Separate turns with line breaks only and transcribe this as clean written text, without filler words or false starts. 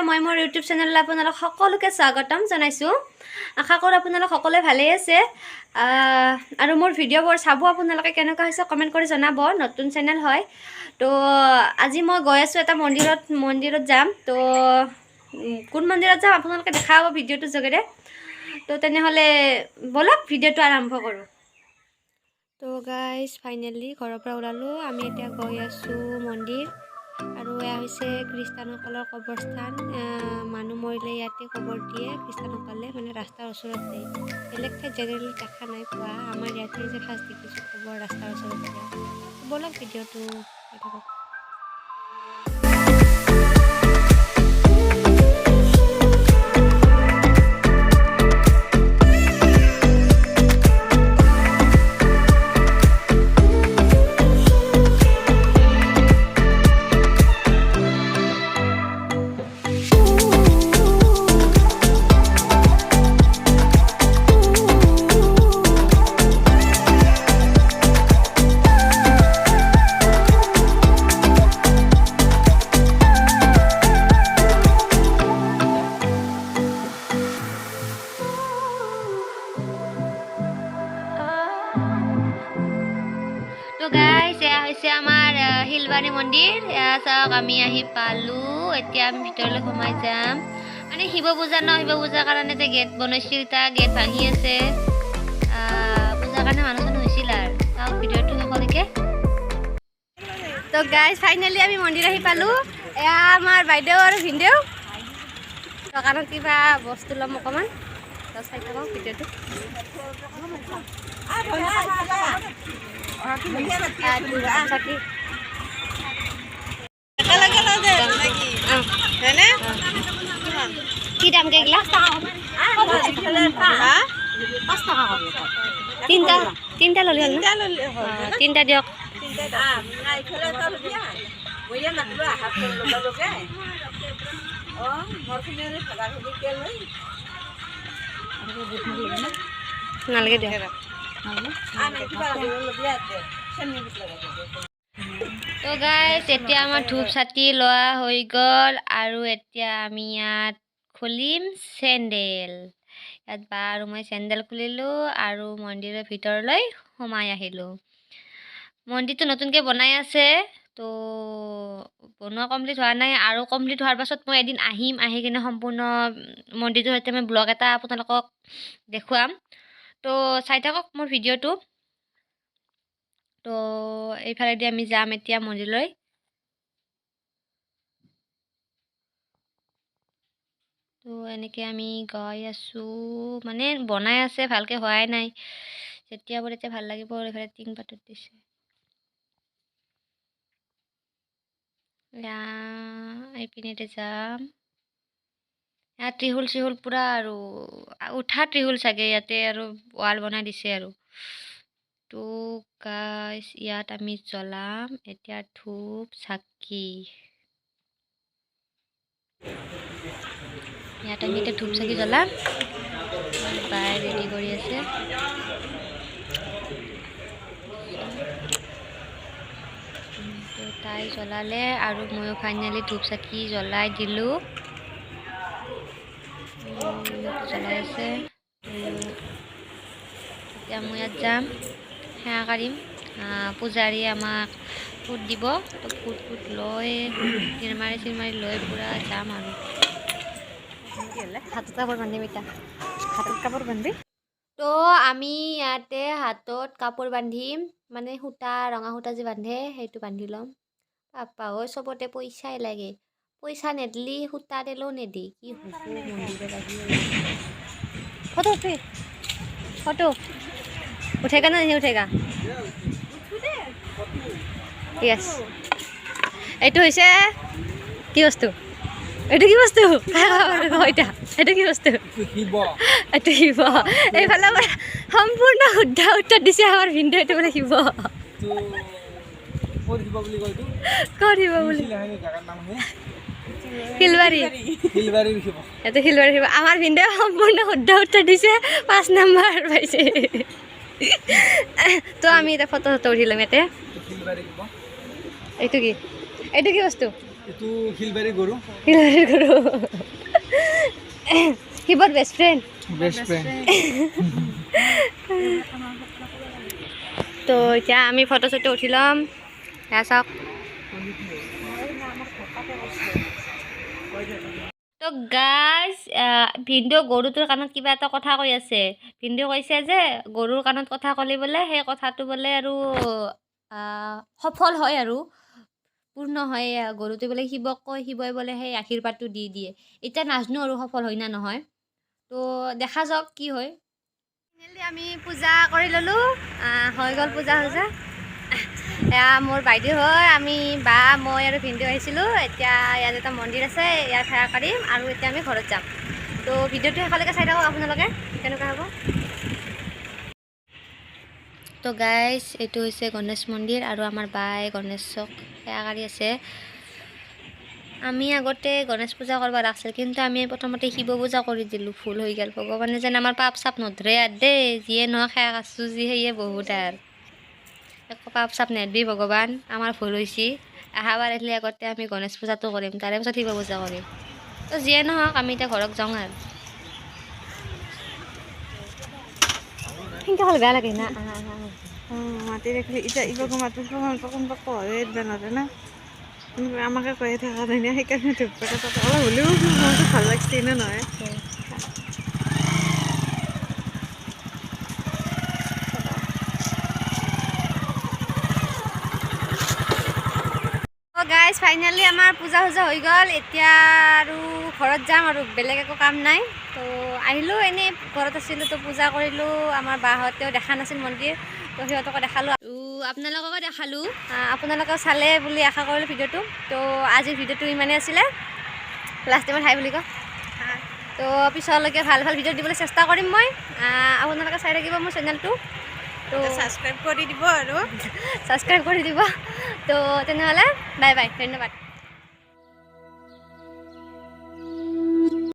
মই মোৰ ইউটিউব চেনেললৈ আপোনালোক সকলোকে স্বাগতম জনাইছোঁ। আশা কৰোঁ আপোনালোক সকলোৱে ভালেই আছে। আৰু মোৰ ভিডিঅ'বোৰ চাব আপোনালোকে, কেনেকুৱা হৈছে কমেণ্ট কৰি জনাব। নতুন চেনেল হয়। তো আজি মই গৈ আছোঁ এটা মন্দিৰত, মন্দিৰত যাম। তো কোন মন্দিৰত যাম আপোনালোকে দেখা পাব ভিডিঅ'টোৰ যোগেৰে। তো তেনেহ'লে ব'লক, ভিডিঅ'টো আৰম্ভ কৰোঁ। তো গাইজ, ফাইনেলি ঘৰৰ পৰা ওলালোঁ। আমি এতিয়া গৈ আছোঁ মন্দিৰ আৰু এয়া হৈছে খ্ৰীষ্টানসকলৰ কবৰস্থান। মানুহ মৰিলে ইয়াতে কবৰ দিয়ে খ্ৰীষ্টানসকলে, মানে ৰাস্তাৰ ওচৰতে। বেলেগ ঠাইত জেনেৰেলি দেখা নাই পোৱা, আমাৰ ইয়াতে যে ফাৰ্ষ্ট দেখিছোঁ কবৰ ৰাস্তাৰ ওচৰত দিয়া। ব'লক, ভিডিঅ'টো চাই থাকক। তো গাইজ, এয়া হৈছে আমাৰ শিলবাৰী মন্দিৰ। এয়া চাওক, আমি আহি পালোঁ। এতিয়া আমি ভিতৰলৈ সোমাই যাম। মানে শিৱ পূজা ন, শিৱ পূজাৰ কাৰণে যে গেট বনাইছিল, তাৰ গেট ভাঙি আছে। পূজাৰ কাৰণে মানুহ চানুহ হৈছিল। আৰু চাওক ভিডিঅ'টো শেষলৈকে। তো গাইজ, ফাইনেলি আমি মন্দিৰ আহি পালোঁ। এয়া আমাৰ বাইদেউ আৰু ভিনদেউ। দোকানত কিবা বস্তু ল'ম অকণমান। তো চাই থাকক ভিডিঅ'টো। চাকি।
একেলগে লওঁ দে নেকি?
অঁ।
হয়নে?
কি দাম কেইগিলা?
হা?
তিনিটা, তিনিটা ল'লে হ'ল ন?
তিনিটা ল'লে হ'ল।
অঁ, তিনিটা দিয়ক।
তিনিটা।
নালাগে দিয়ক। তো গাইজ, এতিয়া আমাৰ ধূপ চাকি লোৱা হৈ গ'ল আৰু এতিয়া আমি ইয়াত খুলিম চেণ্ডেল। ইয়াত বা আৰু মই চেণ্ডেল খুলিলোঁ আৰু মন্দিৰৰ ভিতৰলৈ সোমাই আহিলোঁ। মন্দিৰটো নতুনকৈ বনাই আছে, তো বনোৱা কমপ্লিট হোৱা নাই। আৰু কমপ্লিট হোৱাৰ পাছত মই এদিন আহিম, আহি কিনে সম্পূৰ্ণ মন্দিৰটোৰ সৈতে মই ব্লগ এটা আপোনালোকক দেখুৱাম। তো চাই থাকক মোৰ ভিডিঅ'টো। তো এইফালেদি আমি যাম এতিয়া মন্দিৰলৈ। তো এনেকৈ আমি গৈ আছোঁ। মানে বনাই আছে, ভালকৈ হোৱাই নাই। যেতিয়া হ'ব তেতিয়া ভাল লাগিব। আৰু এইফালে টিং পাতত দিছে। এয়া এইপিনেদি যাম। ইয়াত ত্ৰিশূল চিহুল পূৰা আৰু উঠা ত্ৰিশূল চাগে ইয়াতে আৰু ৱাল বনাই দিছে। আৰু তো গাইজ, ইয়াত আমি জ্বলাম এতিয়া ধূপ চাকি। ইয়াত আমি এতিয়া ধূপ চাকি জ্বলাম। বাই ৰেডি কৰি আছে। তো তাই জ্বলালে আৰু ময়ো ফাইনেলি ধূপ চাকি জ্বলাই দিলোঁ। জ্বলাই আছে। তো এতিয়া মই ইয়াত যাম, সেৱা কাঢ়িম। পূজাৰীয়ে আমাক ফুট দিব। তো ফুট ফুট লৈ, তিৰমাৰি চিৰমাৰি লৈ পূৰা যাম। আৰু হাতত কাপোৰ বান্ধিম এতিয়া।
হাতত কাপোৰ বান্ধি।
তো আমি ইয়াতে হাতত কাপোৰ বান্ধিম, মানে সূতা, ৰঙা সূতা যে বান্ধে, সেইটো বান্ধি ল'ম। বাপ্পা ঐ, চবতে পইচাই লাগে। পইচা নেদিলি সূতা তেলো নেদি। কি হ'ব? মন্দিৰত আহি ফটো উঠি, ফটো उठेगा ना, नहीं उठेगा? ঠিক আছে। এইটো হৈছে কি বস্তু? এইটো কি বস্তু এতিয়া? এইটো কি বস্তু?
শিৱ।
এইটো শিৱ। এইফালে আমাৰ সম্পূৰ্ণ শুদ্ধ উত্তৰ দিছে আমাৰ ভিনদেউ। এইটো বোলে শিৱ।
এইটো ক'ত শিৱ বুলি কয় এইটো?
ক'ত শিৱ বুলি?
জেগাৰ নাম হে?
শিলবাৰী।
শিলবাৰীৰ শিৱ।
এইটো শিলবাৰী শিৱ। আমাৰ ভিনদেউ সম্পূৰ্ণ শুদ্ধ উত্তৰ দিছে, 5 নম্বৰ পাইছে। তো আমি এতিয়া ফটো চটো উঠি ল'ম ইয়াতে।
শিলবাৰী শিৱ।
এইটো কি? এইটো কি বস্তু?
এইটো শিলবাৰী গৰু।
শিলবাৰীৰ গৰু, শিৱৰ বেষ্ট ফ্ৰেণ্ড।
Best friend.
তো এতিয়া আমি ফটো চটো উঠি ল'ম। এয়া চাওক। তো গাইজ, ভিনদেউ গৰুটোৰ কাণত কিবা এটা কথা কৈ আছে। ভিনদেউ কৈছে যে গৰুৰ কাণত কথা ক'লে বোলে সেই কথাটো বোলে আৰু সফল হয় আৰু পূৰ্ণ হয়। গৰুটোৱে বোলে শিৱক কয়, শিৱই বোলে সেই আশীৰ্বাদটো দি দিয়ে। এতিয়া নাজানো আৰু সফল হয় না নহয়, তো দেখা যাওক কি হয়। ফাইনেলি আমি পূজা কৰি ল'লোঁ। হৈ গ'ল পূজা চূজা। এয়া মোৰ বাইদেউ হয়, আমি বা, মই আৰু ভিনদেউ আহিছিলোঁ। এতিয়া ইয়াত এটা মন্দিৰ আছে, ইয়াত সেৱা কৰিম আৰু এতিয়া আমি ঘৰত যাম। তো ভিডিঅ'টো শেষলৈকে চাই থাকক আপোনালোকে, কেনেকুৱা হ'ব। তো গাইজ, এইটো হৈছে গণেশ মন্দিৰ আৰু আমাৰ বাই গণেশক সেৱা কৰি আছে। আমি আগতে গণেশ পূজা কৰিব লাগছিল, কিন্তু আমি প্ৰথমতে শিৱ পূজা কৰি দিলোঁ, ভুল হৈ গ'ল। ভগৱানে যেন আমাৰ পাপ চাপ নধৰে আৰু দেই, যিয়ে নহওক সেৱা কৰিছোঁ যি সেয়ে বহুত আৰু একো পাপ চাপ নেদবি ভগৱান, আমাৰ ভুল হৈছে। অহাবাৰ আহিলে আগতে আমি গণেশ পূজাটো কৰিম, তাৰে পিছত শিৱ পূজা কৰিম। তো যিয়ে নহওক আমি এতিয়া ঘৰত যাওঁ আৰু। সেনেকৈ হ'লে বেয়া লাগে না।
মাতি ৰাখিলে এতিয়া ইবাকো মাতি কোনোবা কয়ে দিবা নোৱাৰে না, কোনোবা আমাকে কৈয়ে থকা নাই না, সেইকাৰণে ধূপ অলপ হ'লেও মনটো ভাল লাগছে না নহয়।
গাইজ, ফাইনেলি আমাৰ পূজা চূজা হৈ গ'ল। এতিয়া আৰু ঘৰত যাম আৰু বেলেগ একো কাম নাই। তো আহিলোঁ, এনেই ঘৰত আছিলোঁ, তো পূজা কৰিলোঁ। আমাৰ বাহঁতেও দেখা নাছিল মন্দিৰ, তো সিহঁতকো দেখালোঁ আৰু আপোনালোককো দেখালোঁ। আপোনালোকেও চালে বুলি আশা কৰিলোঁ ভিডিঅ'টো। তো আজিৰ ভিডিঅ'টো ইমানেই আছিলে। লাষ্ট টাইমত হাই বুলি কওঁ। তো পিছলৈকে ভাল ভাল ভিডিঅ' দিবলৈ চেষ্টা কৰিম মই। আপোনালোকে চাই থাকিব মোৰ চেনেলটো। তো
ছাবস্ক্ৰাইব কৰি দিব আৰু
ছাবস্ক্ৰাইব কৰি দিব। তো তেনেহ'লে বাই বাই, ধন্যবাদ।